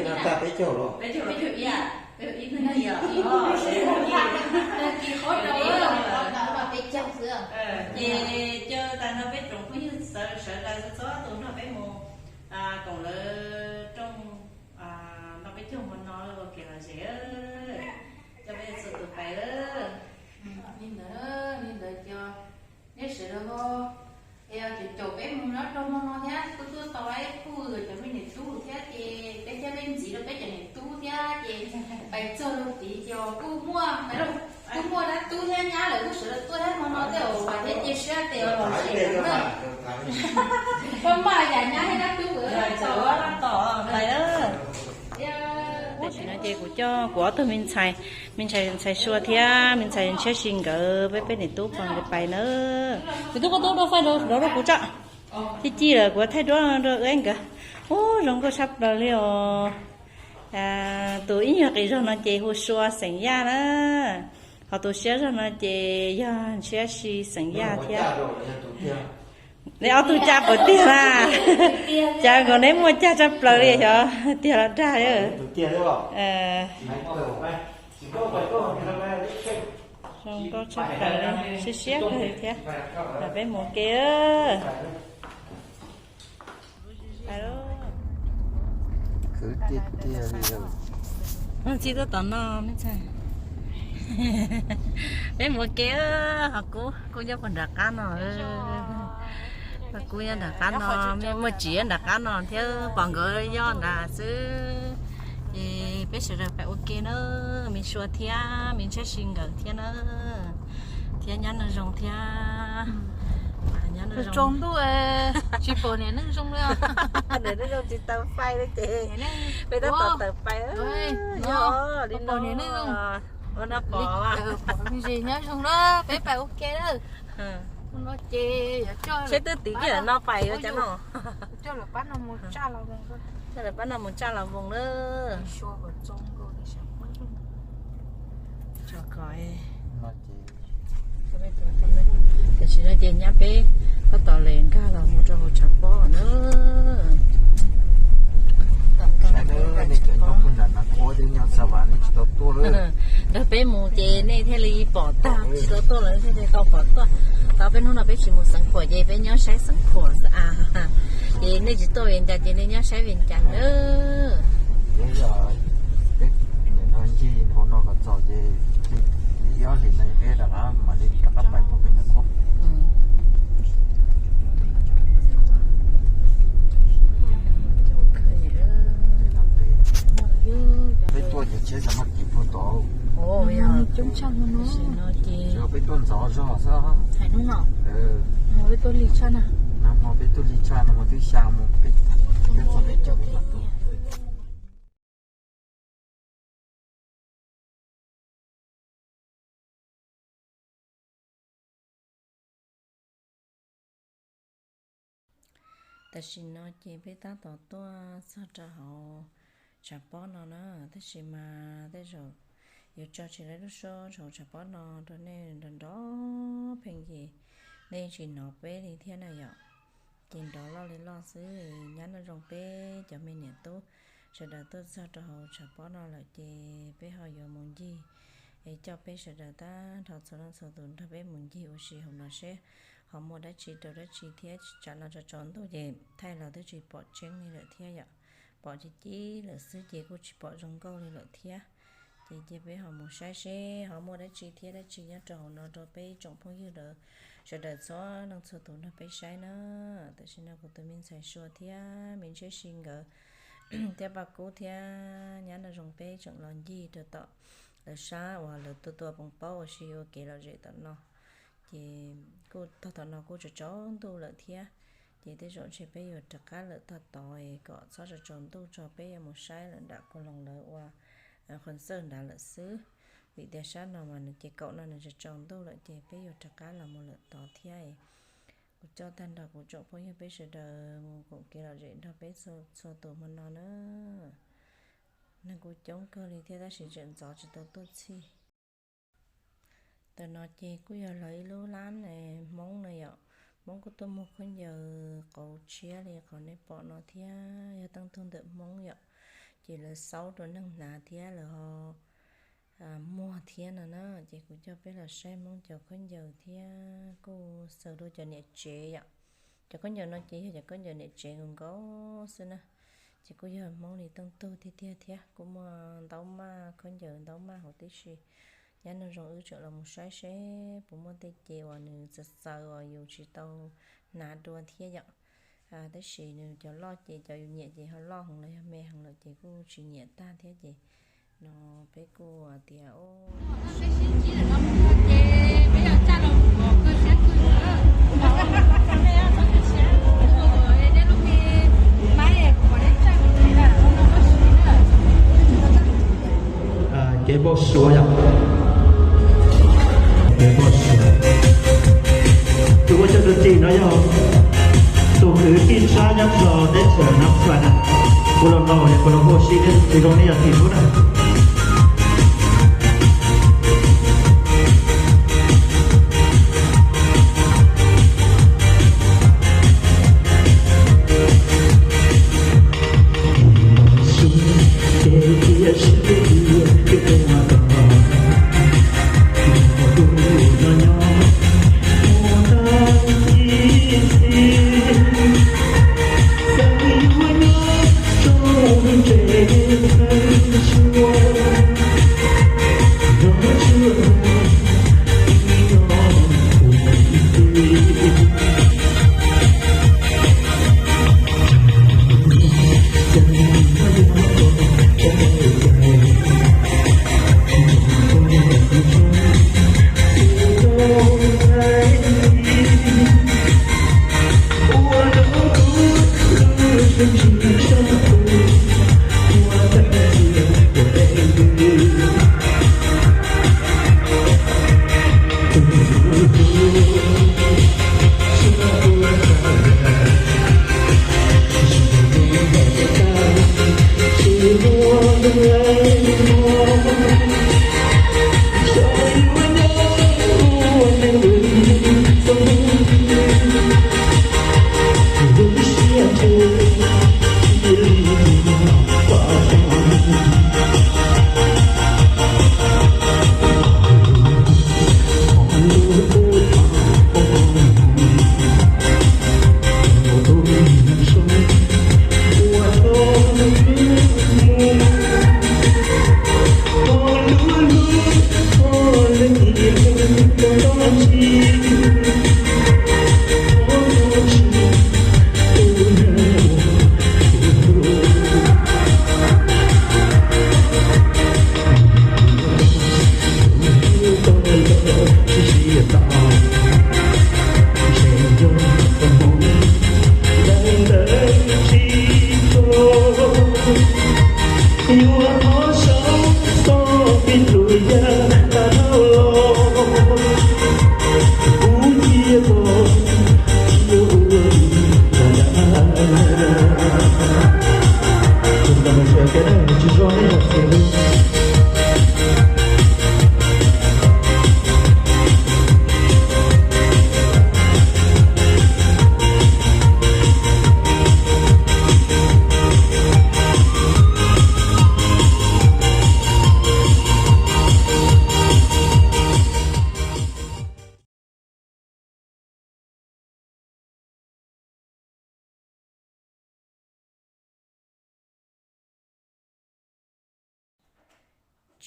Peb caug los? Peb caug ib, peb caug ib, peb caug ib. Ces caw tag nrho peb tsoom phooj ywg sawv daws txhua tus nrog peb mus koom lawv rooj noj peb caug hmo no ua kev lom zem, coj peb txhua tus pais. Li ntawd, li ntawd ces nej sawv daws ho, es caum caum peb mus nyob rau hmo no thiab, kuj tuaj tau ib pug cov me niam tub thiab ces peb thiab peb ntxiv rau peb cov niam tub thiab ces pais txog rau tid ces kuj muaj, kuj muaj dab tub thiab nyab lawv kuj sawv daws tuaj thiab hmo no tej uas thiab cia siab tias los lom zem na. Koj maj yam nyab thiab dab tub lawv tau tom pais. Tam sim no ces kuv coj kuv ob tug me ntxhais, me ntxhais, ntxhais Sua thiab me ntxhais Ntshiab Si nkawd peb peb niam tub pog nkawd pais na. Kuv tub, koj tub dua faij rau rau kuv tso. Ci ci lawm kuv thaij duab rau nkawd. Ub, zoo nkauj tshaj plaws li os. Tus ib nyuag qis zog no ces hu Sua xeem Yaj na, ho tus siab zog no ces yog Ntshiab Si xeem Yaj thiab. Neb ob tug caj puas tiag na? Cas nkaus neb muaj caj tshaj plaws li xyov tiag los dag. Zoo nkauj tshaj plaws li, siab siab kawg thiab. Los peb mus ua ke. Khwv tiag tiag li. Txij tuaj tom no me ntxhais. Peb mus ua ke, ho kuv kuj nyob puag nram qab no. Ho kuv nyob nram qab no, muaj tsis nyob nram qab no thiab, pom nkawd nyob nrad xwb. Es peb sawv daws pais ua ke na, me Sua thiab me Ntshiab Si nkawd thiab na, thiab nyab Neej Zoo thiab. Tsaus ntuj tsis pom niam Neej Zoo li. Niam Neej Zoo tsis tau faij li ces peb tab tom tawm pais. Yog li no, ua no pom, pom me ntsis nyab Zoo na, peb pais ua ke na. Ua no ces seb twb tim kiag no pais ua cas no. Coj lawv pab no mus tsaj los voos na. Tam sim no ces nyab peb tab tom le nkag los mus rau hauv tshav pob na. Nrog peb mus ces nej thiaj li pom tag, tsis tau tuaj los thiaj li tau pom tuaj. Tau peb hnub no peb tsis mus Xeev Khuam ces peb nyob saib Xeev Khuam xwb a. Ces nej tsis tuaj Vias Cas ces nej nyob saib Vias Cas nawb. Ncig hauv no kom txaus ces ib ob hlis no peb rov qab mam li rov qab pais puag pem no. Peb tuaj ces tsheb xav mas kis puag tod. Coob tshaj no ces peb tuaj ntxov zog xwb. Hais hnub no peb tuaj lig tshaj na. Nag hmo peb tuaj lig tshaj, nag hmo twb xya mus peb, peb txog peb caug peb mam tuaj. Tam sim no ces peb tab tom tuaj txog rau hauv tshav pob no na, tab sis mas tej zaum yuav tso tsis tau lub suab hauv tshav pob no rau nej nrov nrov pheej ces nej tsis hnov peb li thiab na yom. Ces nrov loj li loj xwb. Nyab Neej Zoo peb cov me niam tub sawv daws tuaj txog rau hauv tshav pob no lawm ces peb ho yuav mus ncig es coj peb sawv daws tag nrho txhua leej txhua tus nrog peb mus ncig ua si hauv no seb ho muaj dab tsi rau dab tsi thiab. Tsam no tsaus tsaus ntuj ces thaij los twb tsis pom tseeb li lawm thiab yom. Pom cig cig lawm xwb ces kuj tsis pom zoo nkauj li lawm thiab. Ces cia peb ho mus saib seb ho muaj dab tsi thiab dab tsi nyob rau hauv no rau peb tsoom phooj ywg sawv daws txhua leej txhua tus nrog peb saib na. Tam sim no kuv tus me ntxhais Sua thiab me Ntshiab Si nkawd thiab Paj Kub thiab nyab Neej Zoo peb tseem los ncig rau tom lawv sab uas lawv tua tua poos paub ua si ua kev lom zem tom no. Ces kuj tog tom no kuj tsaus tsaus ntuj lawm thiab. Ces tej zaum ntshe peb yuav rov qab lawm tog tod es kom txhob tsaus tsaus ntuj tso peb yuav mus saib lawm nram Kua Loos lawv ua qhov txawj nrad lawm xwb. Vim tias sab no mas nws ces kaum no nws tsaus tsaus ntuj lawm ces peb yuav rov qab los mus lawm tod thiab. Kuv coj tag nrho kuv tsoom phooj ywg peb sawv daws mus koom kev lom zem nrog peb txhua tus hmo no na. Neeg kuj coob kawg li thiab tab sis tseem ntxov tsis tau tuaj txhij. Tam no ces kuj yog lawv ib lub lab Hmoob no yom. Hmoob kuj tuaj muag khaub ncaws qauv tshiab li qhov nej pom no thiab yog teej tug ntawm Hmoob yom. ces lawv xaub rau neeg hnav thiab lawv ho muag thiab no na. Ces kuv coj peb los saib Hmoob cov khaub ncaws thiab kuj xaws rau cov niam tsev yom. Cov khaub ncaws no ces yog cov khaub ncaws niam tsev nkaus nkaus xwb na. Ces kuj yog Hmoob li tooj tug tiag tiag thiab kuj muaj ntaub maj khaub ncaws ntaub maj hauv tib si. Nyab Noo Zoo wb tseem los mus saib seb puas muaj tej ces uas nws txawv txawv uas yus tsis tau hnav dua thiab yom. Tab sis nws cov loj ces cov yus nyiam ces ho loj heev los yog me heev lawm ces kuj tsis nyiam tag thiab ces no peb kuj tias Kev npau suav yom. Kev npau suav. Tus ua coj tus tim no yog tus kwv tij tshab nyob rau teb chaws Nab Phas na. Kuv los laus es kuv los ua si thiab tsis zoo li yog tim ub na.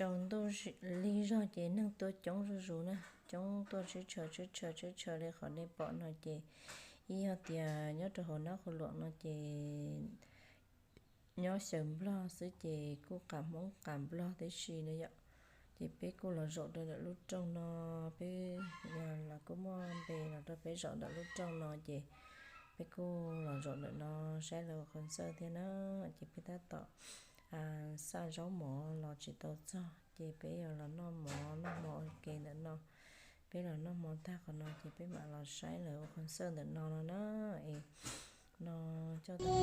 Tsaus ntuj lig zog ces neeg tuaj coob zuj zus na, coob tuaj tshwb tshaws tshwb tshaws tshwb tshaws li qhov nej pom no ces ib yog tias nyob rau hauv nab qhua luam no ces nyob xyaw nplog xwb ces kuj qas Hmoob qas nplog tib si na yom. Ces peb kuj los zaum rau ntawm lub rooj no, peb los kuj muaj npe los rau peb zaum ntawm lub rooj no ces peb kuj los zaum ntawm no saib lawv ua qhov ntxawj thiab na. Ces peb tab tom xa zaub mov los tsis tau txog ces peb yuav los noj mov noj hmo ua ke ntawm no. Peb los noj hmo tag qhov no ces peb mam los saib lawv ua qhov ntxawj ntawm no no na. Es no coj tau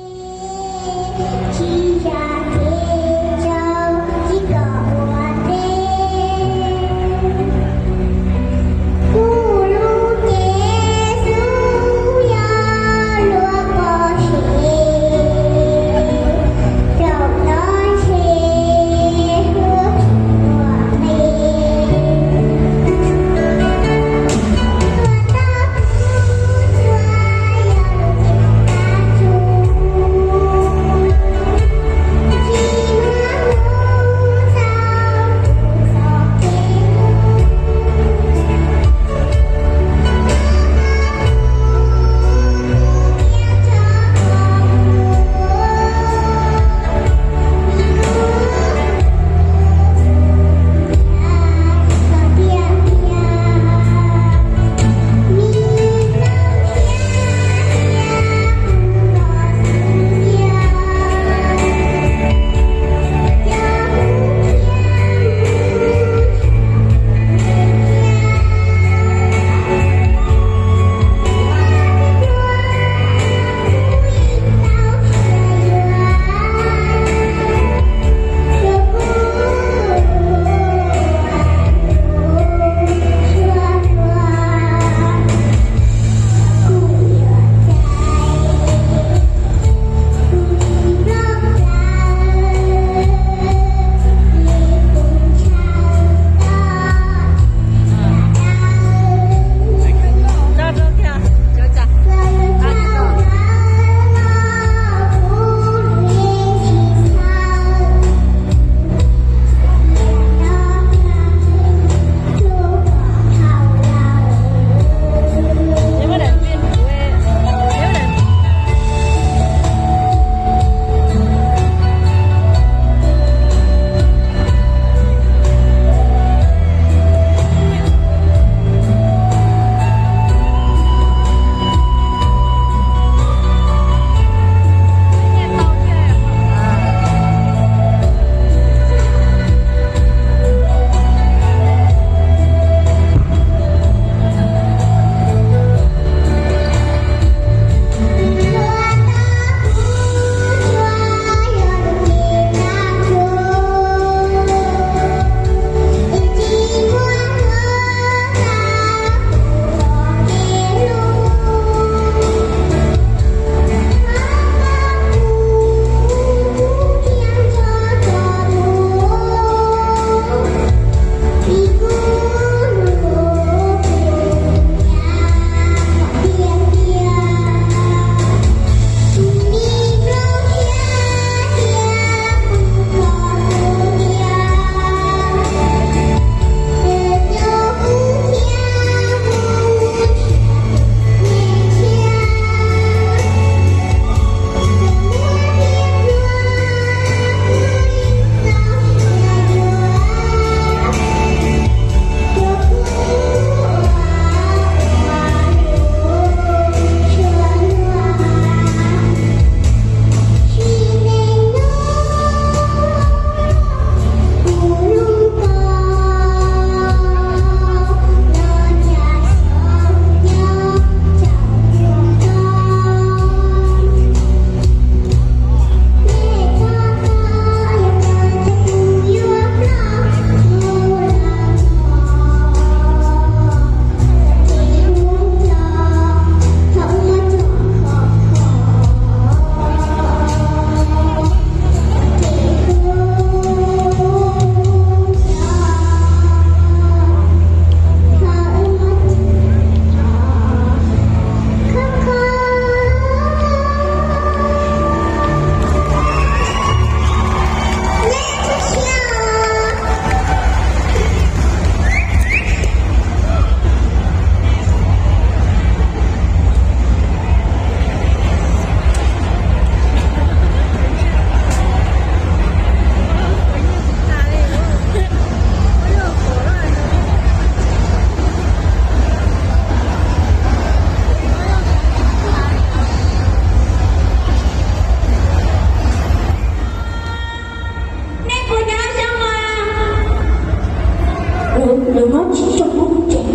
Lawv muab tsis tso muab tsev.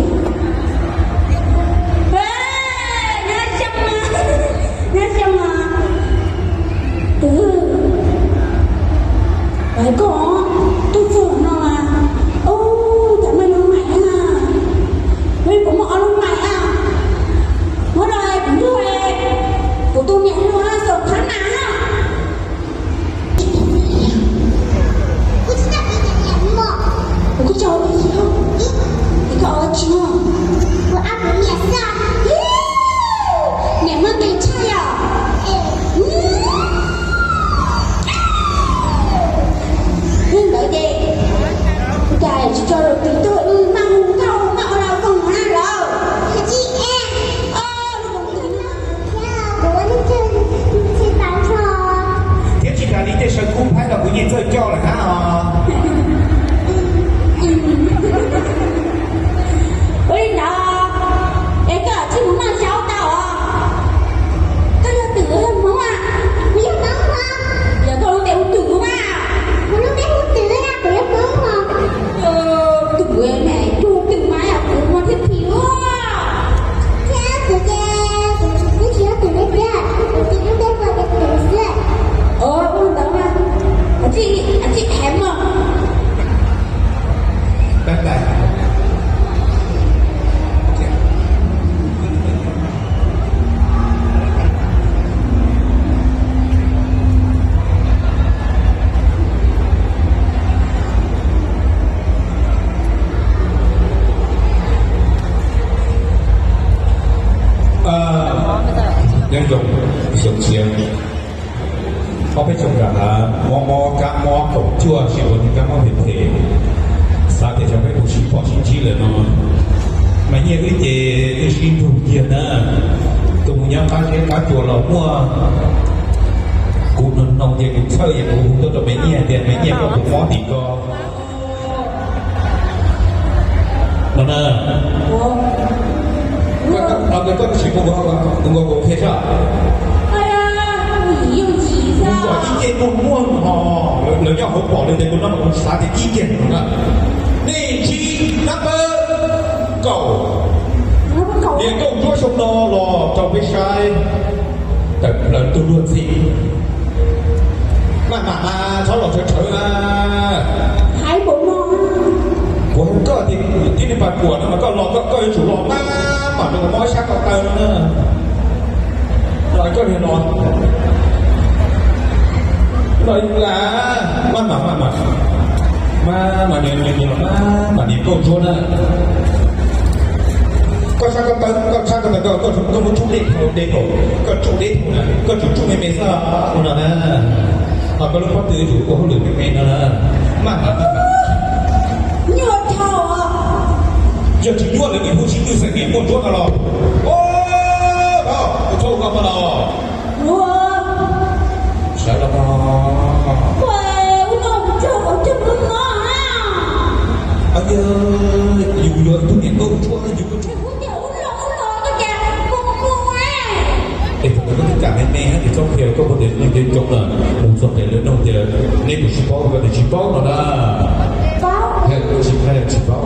Nyob zoo, nyob zoo os. Twb, lawv koj tuaj txog no mas, ub, cas muaj lub maim na. Ub, puas muaj ob lub maim na? Muab rau kuv nrog kuv tus niam hluas xaum qhab nas na. Kuv tsis tau, kuv tsis tau, kuv tsis tau. Koj ua tsis muaj, kuv ab kuv niam xwb. Niam muaj nqis tshaj yom. Yog ntawd ces, cas tsis tso lus twg tuaj, maj mus nkauj maj ua lawv foom na lawm. Thiab tsis tas li tej saw kub phaib los kuv yeej txawj coj lawm hab os. Ua li ntawd es koj tsis mus noj zaub tau os? Koj yog twm los yog hmoob a? Kuv yog hmoob os. Yog koj lub npe hu twm mas. Kuv lub npe hu twm na, kuv yog hmoob os. Twm, twm mas yog kuv mas thiaj phim ua. Thiab kuv ces kuv tsis yog twm li tiag, kuv tsis lub npe hu tias twm xwb. Ua ntawd mas, txij, txij heev os. Nyob zoo, xyoo tshiab, ob peb xyoo tas na, mob mob kab mob kaum cuaj, sib ua niag kab mob phem phem, xav tias xyov peb puas sib pom sib ntsib lawm no. Mas nyiaj wb ces wb sib nrug kiag na, tus mus nyob qab zeb qab tsua los muaj. Kuv hnoos hnoos ces kuv txhawj ces kuv hu tuaj rau me nyiaj tias me nyiaj koj puas mob tim ko no na. Koj tsis mus nkaus kuv qhia tso. Kuv kom ib ce muag muag ho, lawv nyob hauv pom li ntawd kuv noj mas kuv xav tias ib ce no na. Nej ntsib nab pawg kaum, niam nkauj ntsuab xyoo no los rau peb saib tawm plaws tug luag ntxhi. Maj mam mas txhob los tshawv tshawv na. Hais npaum no, kuv hais koj tias tib neeg pab kuam no mas koj los koj yuav tsum los maj mam rau mob sab ko taw no na. Los koj niag no, los ib lam maj mam maj mam, maj mam niag niag niag maj mam niag nkauj ntsuab na. Koj sab ko taw, koj sab ko taw, koj, koj muab tsuj deb dhau, deb dhau, koj tsuj deb dhau na, koj tsuj tsuj me me xwb no na. Ho koj lub pob tw yuav tsum ua hauj lwm me me no na. Maj mam maj mam. Nyuaj dhau. Yog tsis nyuaj lawv niam hu sib tw xeem niam nkauj ntsuab no los. Os, txhob ua koj no los. Sawv los. Yus yog ib tug niam nkauj ntsuab yus Es thaum koj twb kam me me hab ces txhob qhia koj puag tias neeg coob coob lawm, mus txog pem lawv nug tias neb puas sib paub, koj tias tsis paub no na. Tsis paub, tsis paub.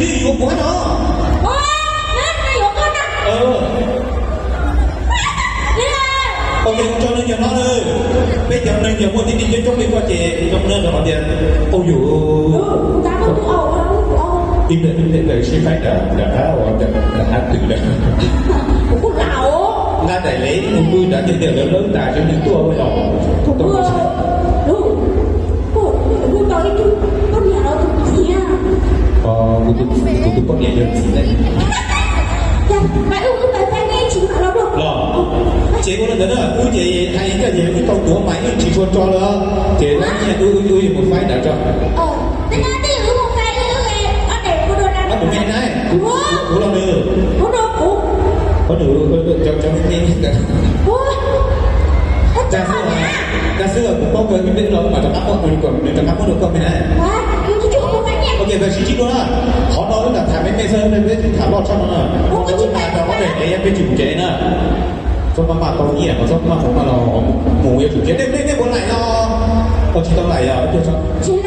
twb yuav kuv no. Ok, ua tsaug neeg nyob no lawm. Peb cov neeg nyob muaj tib neeg coob coob li koj ces zoo neeg rau qhov tias, ua yus, ib pliag sib faib ntawm ntawm hab uas ntawm hab twm ntawd. Nqa daim lev mus pw nrad tiag tiag lawv lawb tas tsev neeg tuaj los. Kuv tus poj niam yog txiv ne. Los, ces ua li ntawd na, wb ces hais koj ces wb tau tuav mas yeej tsis tshua tso lawm, ces wb yuav mus faib ntawd tso. Kuv me na, kuv los nws, kuv nws, cov me ntawd. Tag xwb, tag xwb kuv paub kawg, peb los mas rov qab muab, nws rov qab muab rau koj me na. Ok, sib ntsib dua na. Qhov no wb tham me me xwb, peb tham loj tshaj no na. Wb tham rau ob daim kev, peb tsis mus tsev na. Txhob maj maj tau nyiaj, txhob maj maj los mus, yuav tsum tsev, nej puas laim los? Tsis tau laim os.